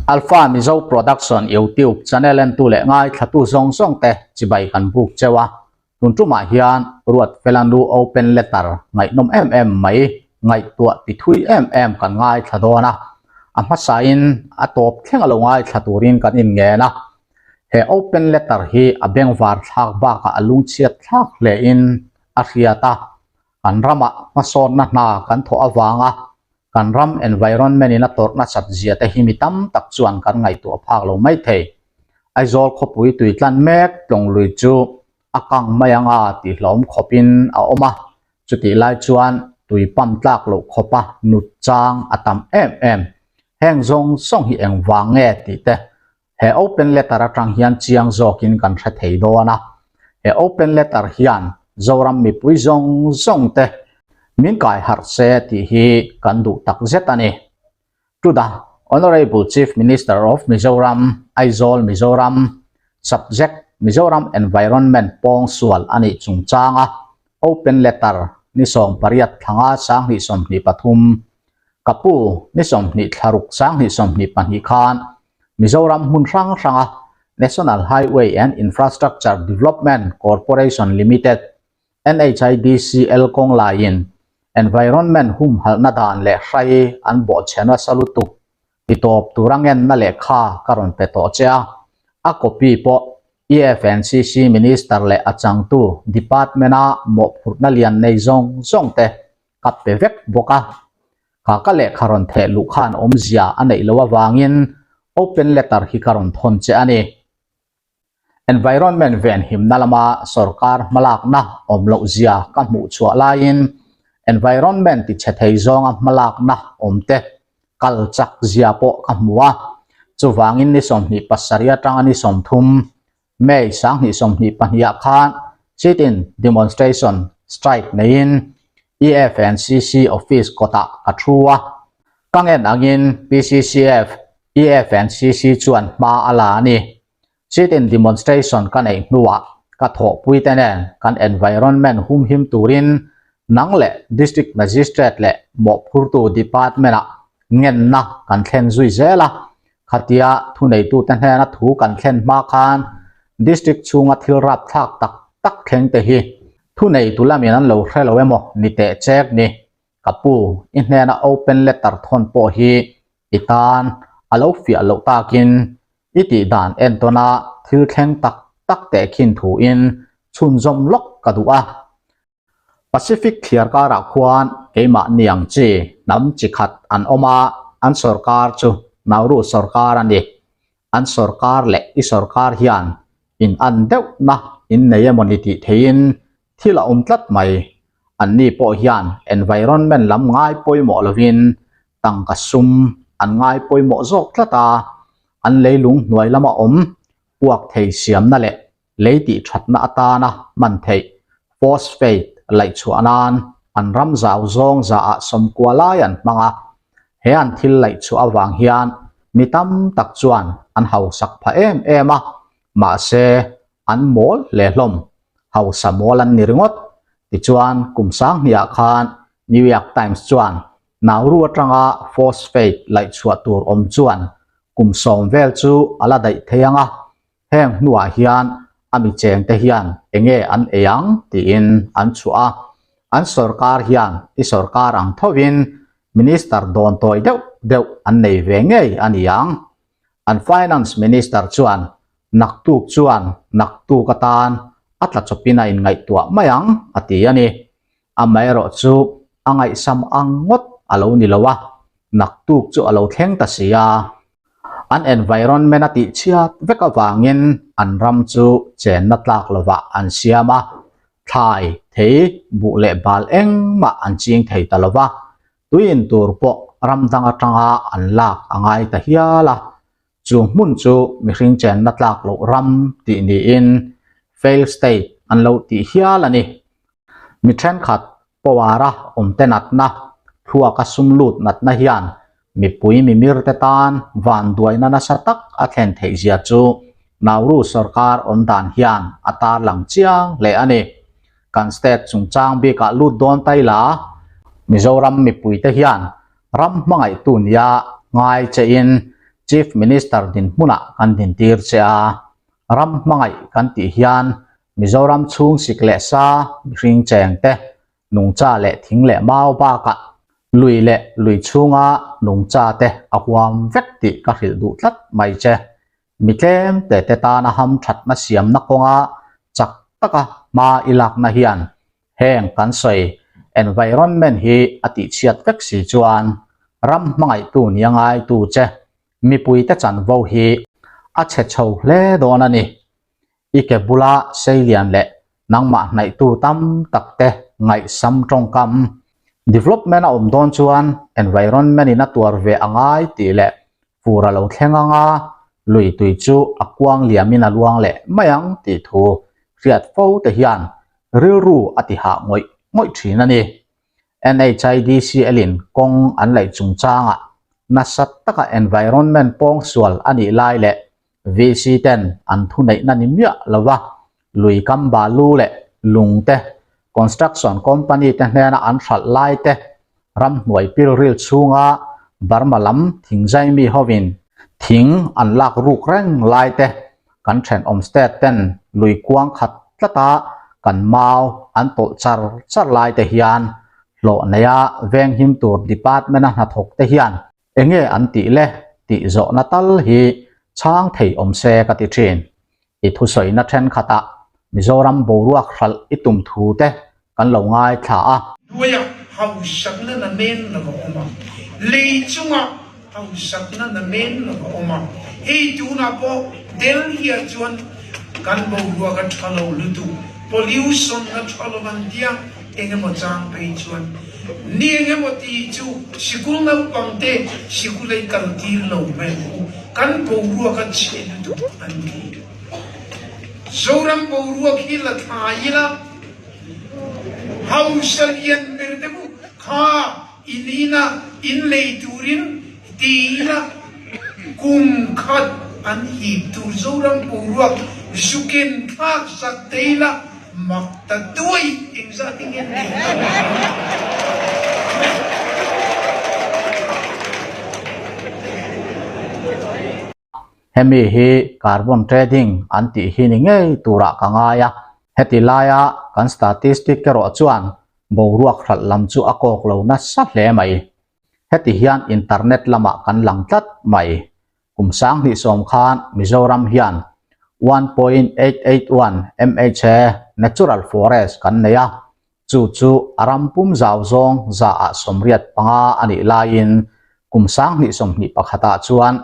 Alpha Mizo Production YouTube channel entu leh ngaithlatu zawng zawng te chibai kan buk cheu a, tun tumah hian Ruatfela nu open letter ngaihnawm em em mai ngaihtuah ti thui em em kan ngaithla dawn a, a hmasain a tawp thleng a lo ngaithla turin kan inngen a. He open letter hi a bengvar thlak bakah a lungchhiat thlak hlein a hriat a, kan ramah hmasawnna hna kan thawh avanga kan ram environment in a tawrh nasat zia te hi mi tam tak chuan kan ngaihtuah phak lo mai thei. Aizawl khawpui tui tlan mek tlawng lui chu a kang mai anga tih hlawm khawpin a awm a, chutih lai chuan tui pump tlak loh khawpa nut chang a tam em em. Heng zawng zawng hi engvang nge tih te He open letter atang hian chiang zawkin kan hre thei dawn a. He open letter hian Zoram mipui zawng zawng te min kai harh se tih hi kan duh tak zet a ni. To the Honourable Chief Minister of Mizoram, Aizawl, Mizoram, Subject, Mizoram Environment pawngsual a nih chungchanga open letter ni 18 thlanga 2023 Ka pu ni 20 thlaruk 2022 khan Mizoram hmun hrang hranga National Highway and Infrastructure Development Corporation Limited, NHIDCL, kawng laiin environment humhalhna dan leh hrai an bawhchhe nasa lutuk ti tawp tura ngenna lehkha ka rawn pe tawh che a, a copy pawh EFNCC Minister leh a changtu Department-a mawhphurhna lian nei zawng zawngte ka pe vek bawk a. Kha ka lehkha rawn theh luh khan awmzia a neih loh avangin open letter hi ka rawn thawn che a ni. Environment venhimna lama sorkar hmalakna awm loh zia ka hmuh chhuah laiin environment ti chhe thei zawnga hmalakna awm te kal chak zia pawh ka hmu a. Chuvangin ni 27 atanga ni 30 May 2022 ah khan sit-in demonstration strike neiin EFNCC office kawtah ka thu a, ka ngen angin PCCF, EFNCC chuan hma a la a ni. Sit-in demonstration ka neih hnuah ka thawhpuite nen kan environment humhim turin nang leh District Magistrate leh mawhphurtu department-ah ngenna kan thlen zui zel a, Khatia thuneitute hnena thu kan thlen hma khan District chhunga thil rapthlak tak tak thleng te hi thuneitu lamin an lo hre lo emaw ni teh chek ni. Ka pu, i hnena open letter thawn pawh hi i tan a lo fiah loh takin i tih dan entawna thil thleng tak tak tehkhin thuin chhunzawm lawk ka duh a. Pacific thliar karah khuan keimah niang chi hnam chi khat an awm a, an sawrkar chu Nauru sawrkar a ni. An sawrkar leh i sawrkar hian in an deuhna in nei emaw ni tih theihin thil a awm tlat mai. Anni pawh hian environment lam ngai pawimawh lovin tangka sum an ngai pawimawh zawk tlat a, an leilung hnuai lama awm puak thei siamna leh lei tih thatna atana hman theih phosphate laih chhuah nan an ram zau zawng zaah sawmkua lai an hmang a, he an thil laih chhuah avang hian mi tam tak chuan an hausak phah em em a, mahse an mawl hle hlawm, hausa mawl an ni ringawt. Tichuan kum sanghniah khan New York Times chuan Nauru atanga phosphate laih chhuah tur awm chuan kum sawm vel chu a la daih thei ang a, Heng hnuah hian a mi chengte hian enge an ei ang tiin an chhuah a, an sorkar hian i sorkar ang thovin Minister dawn tawi deuh deuh an nei ve ngei a ni ang. An Finance Minister chuan naktuk chuan naktuk atan a tla chawpin a inngaihtuah mai ang a ti a ni. Amaherawhchu a ngaihsam ang ngawt a lo ni lo a, naktuk chu a lo thleng ta si a. An environment a tih chhiat vek avangin an ram chu chenna tlak lovah an siam a, thlai, thei, buh leh bal engmah an ching thei ta lova, tui in tur pawh ram dang atanga an lak a ngai ta hial a. Chu hmun chu mihring chenna tlak loh ram tih niin failed state an lo tih hial a ni. Mi thenkhat Pawara awmte natna, thluaka sum lut natna hian mipui mimirte tan vanduaina nasa tak a thlen theih zia chu Nauru sorkar awm dan hian a tarlang chiang hle a ni. Kan state chungchang bikah lut dawn ta ila, Mizoram mipuite hian ram hmangaihtu nia ngai chein. Chief Minister dinhmunah kan dintir che a, ram hmangaih kan tih hian Mizoram chhung sik leh sa mihring cheng te nungcha leh thing leh mau bakah lui leh lui chhunga nungcha te a huam vek tih ka hrilh duh tlat mai che. Mi tlem te te tana hamthatna siamna kawnga chak taka hma i lakna hian heng kan sawi environment hi a tihchhiat vek si chuan ram hmangaihtu nia ngaitu che mipuite chanvo hi a chhe chho hle dawn a ni. I ke bula seilian leh nangmah hnaihtu tam tak te ngaihsam tawngkam development a awm dawn chuan environment in a tuar ve a ngai tih leh fur a lo thleng ang a, lui tui chu a kuang liamin a luang leh mai ang tih thu hriat fo te hian rilru a ti hah ngawih ngawih thin a ni. NHIDCL in kawng an laih chungchangah nasa taka environment pawngsual a nih lai leh VC ten an thuneihna ni miah lova lui kam balu leh lung te construction company te hnena an hralh lai te ramhnuai pilril chhunga Burma lam thingzaimi hovin thing an lak ruk reng lai te kan thenawm state ten lui kuang khat tlata kan mau an tawlh char char lai te hian hlawh neia venghim tur department a hnathawk te hian Enge an tih le tih zawhna tal hi chhang thei awm se ka ti thin. I thusawina thenkhatah Mizoram boruak hralh i tum thu te kan lo ngaithla a. Hnuaiah hausakna na men lo a awm a, lei chungah hausakna na men lo a awm a. Hei tunah pawh Delhi-ah chuan kan boruak a tha lo lutuk, pollution a tha lo an tia. Engemaw chang phei chuan ni engemaw ti chu sikul naupangte sikul ei kal tir lo mai ang u, kan boruak a chhe lutuk an ti. Zoram boruak hi la thla ila, hausa lian ber te pawh kha in ina in lei turin ti ila kum khat an hip tur Zoram boruak zuken thlak sak te ila Mak ta duai engzat eng nge nei ta mai Hemi hi carbon trading an tih hi ni ngei turah ka ngai a, heti laia kan statistic erawh chuan boruak hralh lam chu a kawk lo nasa hle mai. Heti hian internet lamah kan lang tlat mai. Kum 2010 khan Mizoram hian 1.881 mha natural forest kan nei a, chu chu a ram pum zau zawng zaah 85 a nih laiin kum 2021 ah chuan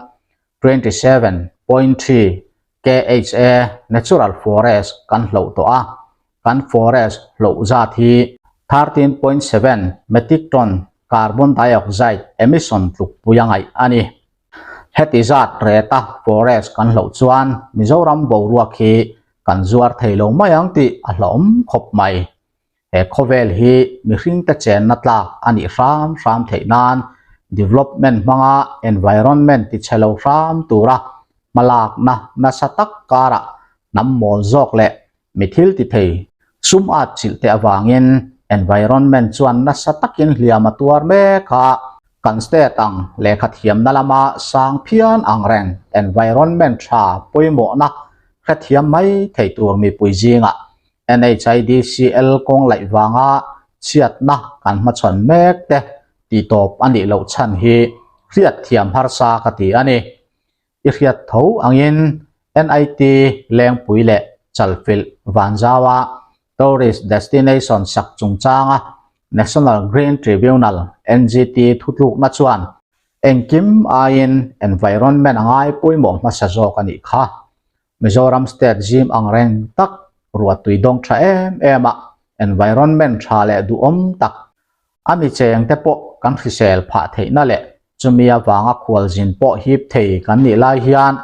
27.3 kha natural forest kan hloh tawh a, kan forest hloh zat hi 13.7 metric ton carbon dioxide emission tlukpui a ngaih a ni. Heti zat reta forest kan hloh chuan Mizoram boruak hi kan zuar thei lo mai ang tih a hlauhawm khawp mai. He khawvel hi mihringte chenna tlak a nih hram hram theih nan development hmanga environment tichhe lo hram tura hmalakna nasa tak karah hnam mawl zawk leh Mi thil ti thei, sum at chilh te avangin environment chuan nasa takin hliam a tuar mek a, kan state ang lehkha thiamna lama sang phian ang reng environment tha pawimawhna hrethiam mai thei tur mipui zingah NHIDCL kawng laih vanga chhiatna kan hmachhawn mek te titawp a nih loh chhan hi hriatthiam harsa ka ti a ni. I hriat tho angin NIT Lengpui leh Chalfilh Vanzaua Tourist Destination sak chungchanga National Green Tribunal, NGT, thutlukna chuan engkim aiin environment a ngai pawimawh hmasa zawk a nih kha. Mizoram state zim ang reng tak ruahtui dawng tha em em a, environment tha leh duhawm tak A mi cheng te pawh kan hrisel phah theihna leh chumi avanga khualzin pawh hip thei kan nih lai hian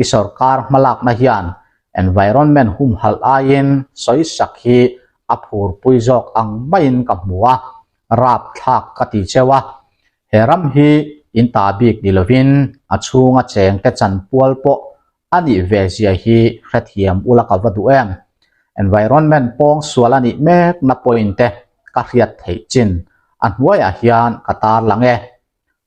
i sorkar hmalakna hian environment humhalh aiin sawisak hi a phurpui zawk ang maiin ka hmu a, rapthlak ka ti cheu a. He ram hi in ta bik ni lovin a chhunga chengte chanpual pawh a nih ve zia hi hrethiam ula ka va duh em? Environment pawng sual a nih mek na point te ka hriat theih chin a hnuaiah hian ka tar lang e.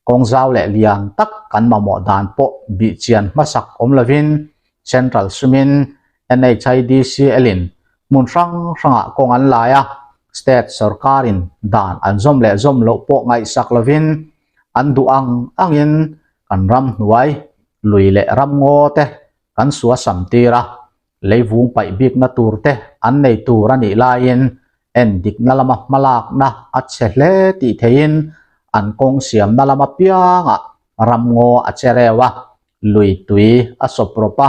Kawng zau leh lian tak kan mamawh dan pawh bihchian hmasak awm lovin Central sumin NHIDCL-in hmun hrang hrangah kawng an lai a, State sorkarin dan an zawm leh zawm loh pawh ngaihsak lovin an duh ang angin kan ramhnuai lui leh ramngaw te kan suasam tir a, Leivung paih bikna tur te an nei tur a nih laiin en dikna lama hmalakna a chhe hle tih theihin an kawng siamna lama piangah ramngaw a che reuh a, lui tui a sawp rawp a.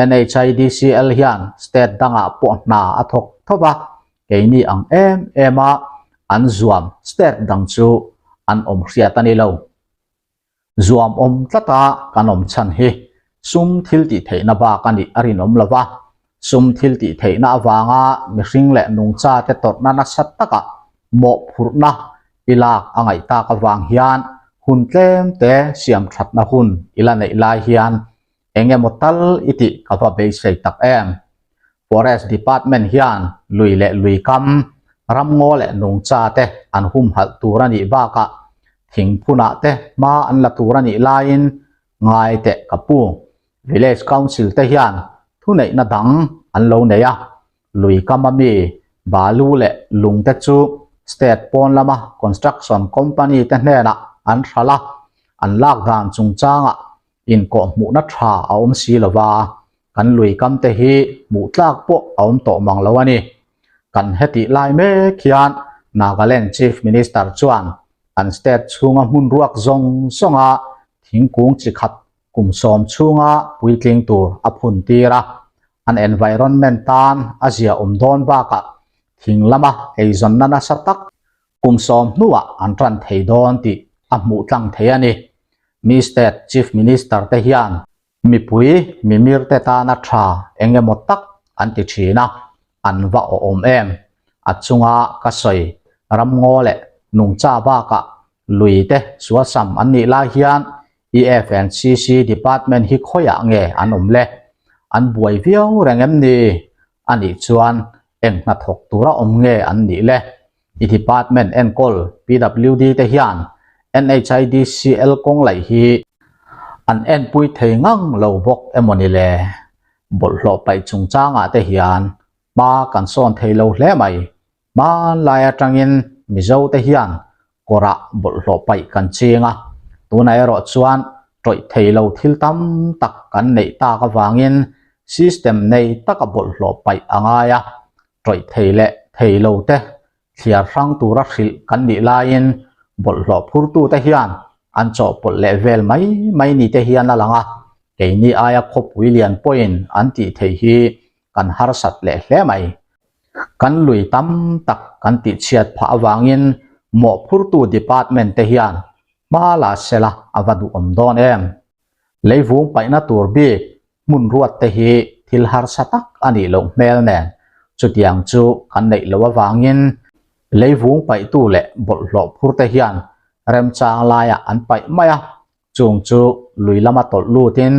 NHIDCL hian state dangah pawh hna a thawk tho va, keini ang em em a an zuam state dang chu an awm hriat a ni lo. Zuam awm tlata kan awm chhan hi sum thil tih theihna bak a nih a rinawm lo va, sum thil tih theihna avanga mihring leh nungcha te tawrhna nasa taka mawhphurhna i lak a ngaih tak avang hian hun tlem te siam thatna hun i la neih lai hian eng emaw tal i tih ka va beisei tak em. Forest Department hian lui leh lui kam, ramngaw leh nungcha te an humhalh tur a nih bakah thingphunah te hma an la tur a nih laiin ngai teh ka pu. Village Council te hian thuneihna dang an lo nei a, lui kama mi balu leh lung te chu state pawn lama construction company te hnenah an hralh a, an lak dan chungchangah inkawhhmuhna tha a awm si lova, kan lui kam te hi hmuh tlak pawh a awm tawh mang lo a ni. Kan hetih lai mek hian Nagaland Chief Minister chuan an state chhunga hmun ruak zawng zawnga thingkung chi khat kum sawm chhunga puitling tur a phun tir a, an environment tan a zia awm dawn bakah thing lama eizawnna nasa tak Kum sawm hnuah an tan thei dawn tih a hmuh tlang thei a ni. Mi state chief minister te hian mipui mimir te tana tha eng emaw tak an ti thin a, an va awhawm em? A chunga ka sawi ramngaw leh nungcha bakah lui te sualsam an nih lai hian EFNCC department hi khawiah nge an awm le? An buai viau reng em ni? A nih chuan eng hnathawk tura awm nge an nih le? I department enkawl PWD te hian NHIDCL kawng laih hi an enpui thei ngang lo bawk emaw ni le? Bawlhhlawh paih chungchangah te hian hma kan sawn thei lo hle mai. Hmanlai atangin Mizo te hian kawrah bawlhhlawh paih kan ching a, tunah erawh chuan tawih thei lo thil tam tak kan neih tak avangin system nei taka bawlhhlawh paih a ngai a, tawih thei leh thei lo te thliar hrang tura hrilh kan nih laiin bawlhhlawh phurtute hian an chawhpawlh leh vel mai mai ni te hian a lang a, keini aia khawpui lian pawhin an tih theih hi kan harsat leh hle mai. Kan lui tam tak kan tihchhiat phah avangin mawhphurtu department te hian hma la sela a va duhawm dawn em? Leivung paihna tur bik hmun ruat te hi thil harsa tak a nih loh hmel nen chutiang chu kan neih loh avangin leivung paihtu leh bawlhhlawh phur te hian remchang laiah an paih mai a, Chung chu lui lama tawlh lutin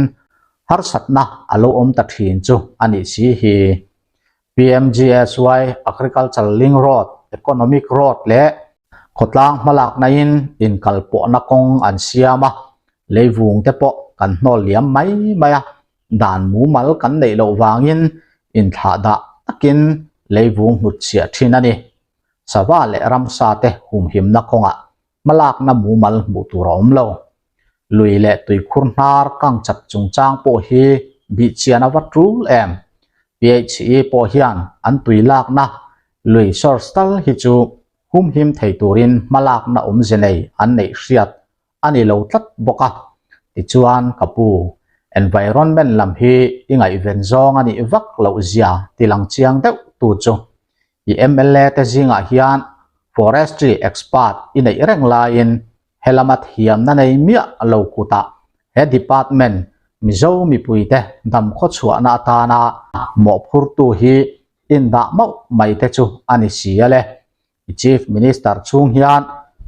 harsatna a lo awm ta thin chu a nih si hi. PMGSY Agriculture Link Road, Economic Road leh khawtlang hmalakna in inkalpawhna kawng an siam a, leivung te pawh kan hnawl liam mai mai a, dan mumal kan neih loh vangin inthlahdah takin leivung hnutchhiah thin a ni. Sava leh ramsa te humhimna kawngah hmalakna mumal hmuh tur a awm lo. Lui leh tuikhur hnar kang chat chungchang pawh hi bihchian a va tul em. PHE pawh hian an tui lakna lui source tal hi chu humhim thei turin hmalakna awmze nei an neih hriat a ni lo tlat bawk a. Tichuan ka pu, environment lam hi i ngaihven zawng a nih vak loh zia tilang chiang deuh tu chu I mla te zingah hian forestry expert i neih reng laiin helama thiamna nei miah lo kutah he department Mizo mipuite damkhawchhuahna atana mawhphurtu hi indah mauh mai te chu a ni si a le. I Chief Minister chhung hian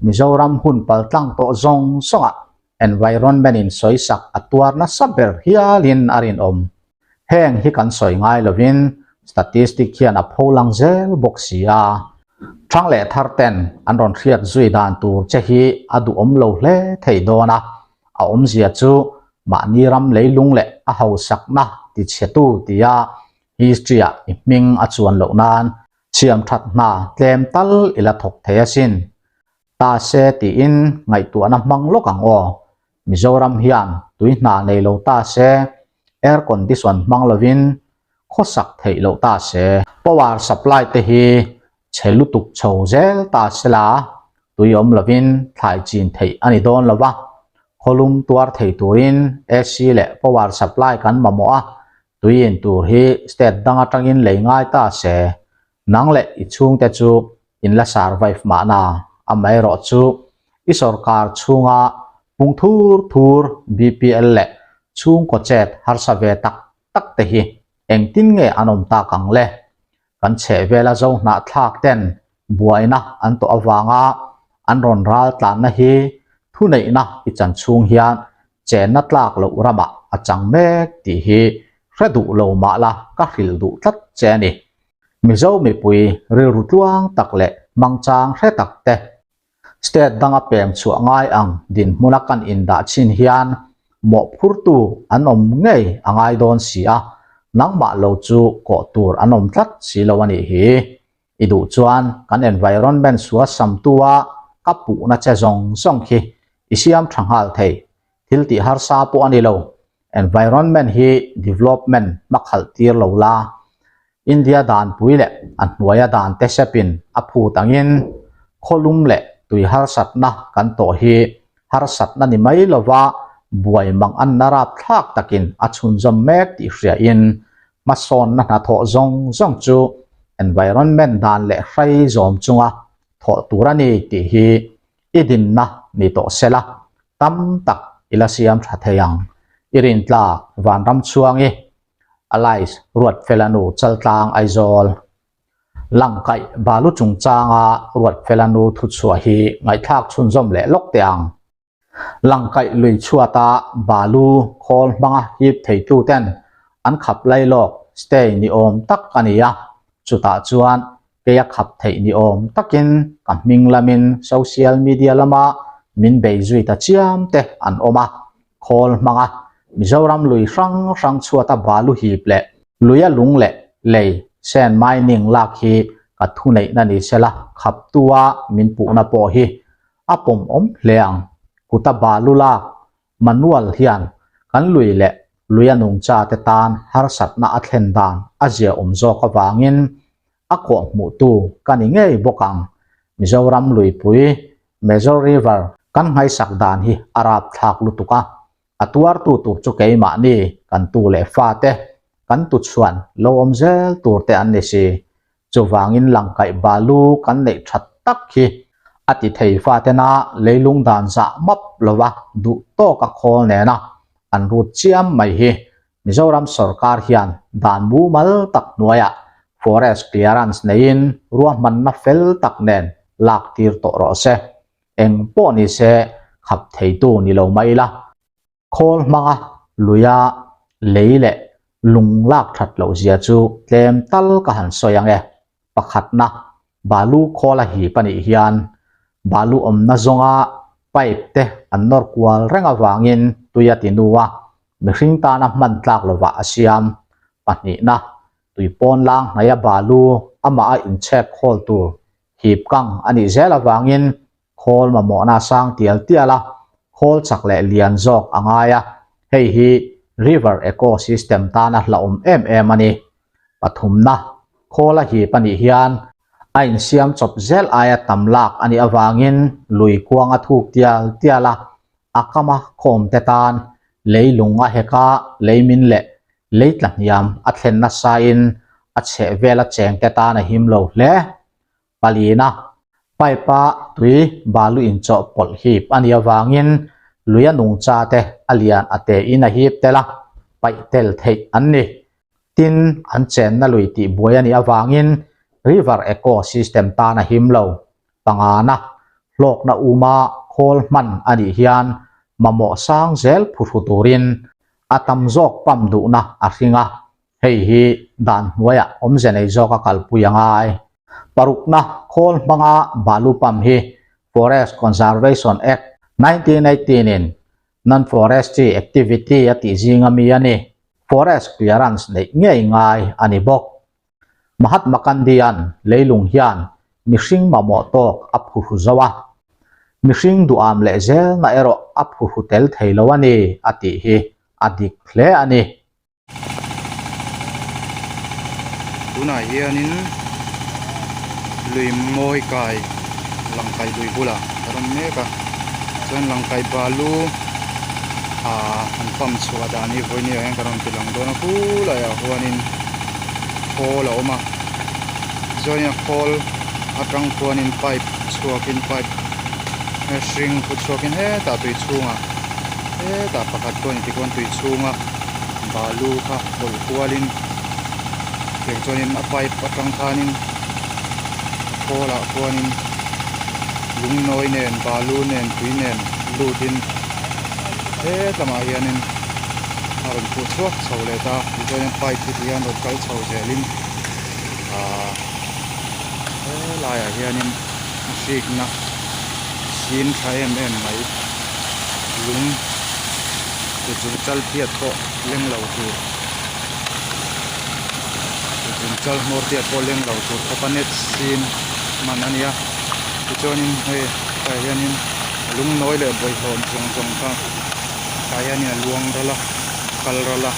Mizoram hun paltlang tawh zawng zawngah environment in sawisak a tuar nasa ber hialin a rinawm. Heng hi kan sawi ngai lovin statistic hian a pho lang zel bawk si a. Thang leh thar ten an rawn hriat zui dan tur che hi a duhawm lo hle thei dawn a, a awmzia chu mahni ram leilung leh a hausakna tichhetu tia history-ah i hming a chuan loh nan siam that hna tlem tal i la thawk thei asin. Ta se tiin ngaihtuahna hmang lawk ang aw. Mizoram hian tui hna nei lo ta se, air condition hmang lovin khawsak theih loh ta se. Power supply te hi chhe lutuk chho zel ta sela, tui awm lovin thlai chin theih a ni dawn lo va, khawlum tuar thei turin AC leh power supply kan mamawh a, tui in tur hi state dang atangin lei ngai ta se, nang leh i chhungte chu in la survive mahna, amaherawh chu i sorkar chhunga pung thur thur BPL leh chhungkaw chet harsa ve tak tak te hi engtin nge an awm tak ang le? Kan chhehvela zo hnahthlak ten buaina an tawh avanga an rawn ral tlanna hi thuneihna i chan chhung hian chenna tlak loh ramah a chang mek tih hi hre duh lo mah la ka hrilh duh tlat che a ni. Mizo mipui rilru tluang tak leh hmangchang hre tak te State danga peng chhuah ngai ang dinhmuna kan indah chin hian mawhphurtu an awm ngei a ngai dawn si a, nangmah lo chu kawh tur an awm tlat si lo a nih hi. I duh chuan kan environment sual samtua ka puhna che zawng zawng khi i siam tha nghal thei. Thil tih harsa pawh a ni lo. Environment hi development hmakhalh tir lo la, India danpui leh a hnuaia dan te sepin a phut angin khawlum leh tui harsatna kan tawh hi harsatna ni mai lova buai mang anna rapthlak takin a chhunzawm mek tih hriain hmasawnna hnathawh zawng zawng chu environment dan leh hrai zawm chunga thawh tur a ni tih hi i dinna ni tawh sela tam tak i la siam tha thei ang. I rintlak vanram chhuangi Alice Ruatfelanu Chaltlang Aizawl Langkaih balu chungchanga Ruatfelanu thuchhuah hi ngaihthlak chhunzawm leh lawk teh ang. Langkaih lui chhuata balu khawl hmanga hip theitu ten an khap lai lawk stay ni awm tak a ni a, chutah chuan keia khap theih ni awm takin ka hming lamin social media lama min bei zui ta chiam te an awm a, khawl hmanga Mizoram lui hrang hrang chhuata balu hip leh luia lung leh lei sand mining lak hi ka thuneihna ni sela khaptua min puhna pawh hi a pawmawm hle ang. Kuta balu lak manual hian kan lui leh luia nungcha te tan harsatna a thlen dan a ziaawm zawk avangin a kawhhmuhtu ka ni ngei bawk ang. Mizoram luipui Major River, kan nghaisak dan hi a rapthlak lutuk a, a tuartu tur chu keimahni, kan tu leh fate, kan tuchhuan lo awm zel tur te an ni si. Chuvangin langkaih balu kan neih that tak hi a ti thei fatena leilung dan zah map lova duh tawka khawl nena an rut chiam mai hi Mizoram sorkar hian dan mumal tak hnuaiah forest clearance neiin ruahmanna fel tak nen lak tir tawh rawh se. Eng pawh ni se khap theitu ni lo mai ila. Khawl hmanga luia lei leh lung lak that loh zia chu tlem tal ka han sawi ang e. Pakhatna, balu khawl a hip a nih hian balu awmna zawnga pipe te an nawr kual reng avangin tui a ti nu a, mihring tana hman tlak lovah a siam. Pahnihna, tui pawn lang hnaia balu amah a inchhek khawl tur hip kang a nih zel avangin khawl mamawhna a sang tial tial a, khawl chak leh lian zawk a ngai a, hei hi river ecosystem tana hlauhawm em em a ni. Pathumna, khawl a hip a nih hian a insiam chawp zel aia tam lak a nih avangin lui kuang a thuk tial tial a, a kama khawmte tan leilung a hek a, leimin leh lei tla hniam a thlen nasain a chhehvela chengte tan a him lo hle. Palina, pipe-a tui balu inchawhpawlh hip a nih avangin luia nungcha te a lian a tein a hip tel a, paih tel theih an ni. Tin, an chenna lui tih buai a nih avangin river ecosystem tan a him lo. Pangana, hlawkna uma khawl hman a nih hian mamawh sang zel phuhru turin a tam zawk pump duhna a hring a, hei hi dan hnuaiah awmze nei zawk a kalpui a ngai. Parukna khawl hmanga balu pump hi Forest Conservation Act, 1918 in Non-forestry activity a tih zinga mi a ni. Forest clearance neih ngei ngai a ni bawk. Mahatma Gandhi-a'n leilung hian mihring mamawh tawk a phuhru zo a, mihring duham leh zelna erawh a phuhru tel thei lo a ni a tih hi a dik hle a ni. Tunah hianin lui mawi kai langkai lui bulah a rawn mek a chuan langkai balu ah an pump chhuah dan hi vawiin ah hian ka rawn ti lang dawn a khulaiah huanin khawl a awm a chuanin a khawl atang khuanin pipe chhuakin pipe hring khu chhuakin hetah tui chhungah hetah pakhat pawh a ni tikhuan tui chhunga balu kha hawlh kualin tiang chuanin a pipe atang khanin a khawlah khuanin lungnawi nen balu nen tui nen lutin hetlamah hianin a rawn phuh chhuak chho leh ta tichuanin pipe hi tihian rawn kal chho zelin ahh helaiah hianin a hrikna sin tha em em mai lung kut zung chal phiat pawh leng lo tur kut zung chal hmawr tiat pawh leng lo tur khawpa net sin hman a nia tichuanin hei tah hianin a lungnawi leh bawlhhlawh zawng zawng kha tah hianin a luang ral a kal ral a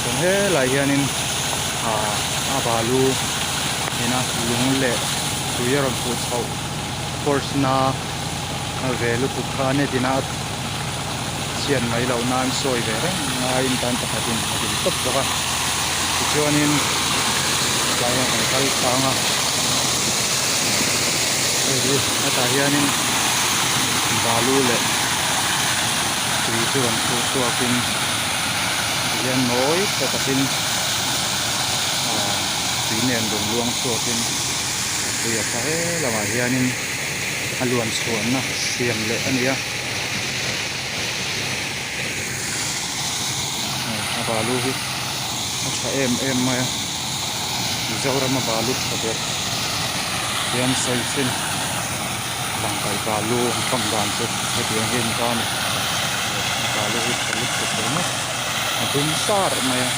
chuan helai hianin ah a balu ina lung leh tui a rawn phuh chhoh force na ve lutuk kha a net ina chhiat mai loh nan sawi ve reng ngaiin tan pakhatin a din tawp bawk a tichuanin tlai hian kan kal tlang a hei hi hetah hianin balu leh tui chu rawn phuh chhuakin tihian nawi tha takin ah tui nen rawn luang chhuakin a tui a tha he lamah hianin a luan chhuahna siam leh a ni a a balu hi a tha em em mai a Mizoram a balu tha ber hian sawi thin langkaih balu an pump dan chu hetiang hi a ni ta a ni a balu hi tha lutuk ringawt a dum sar mai a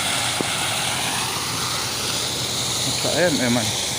a tha em em a ni.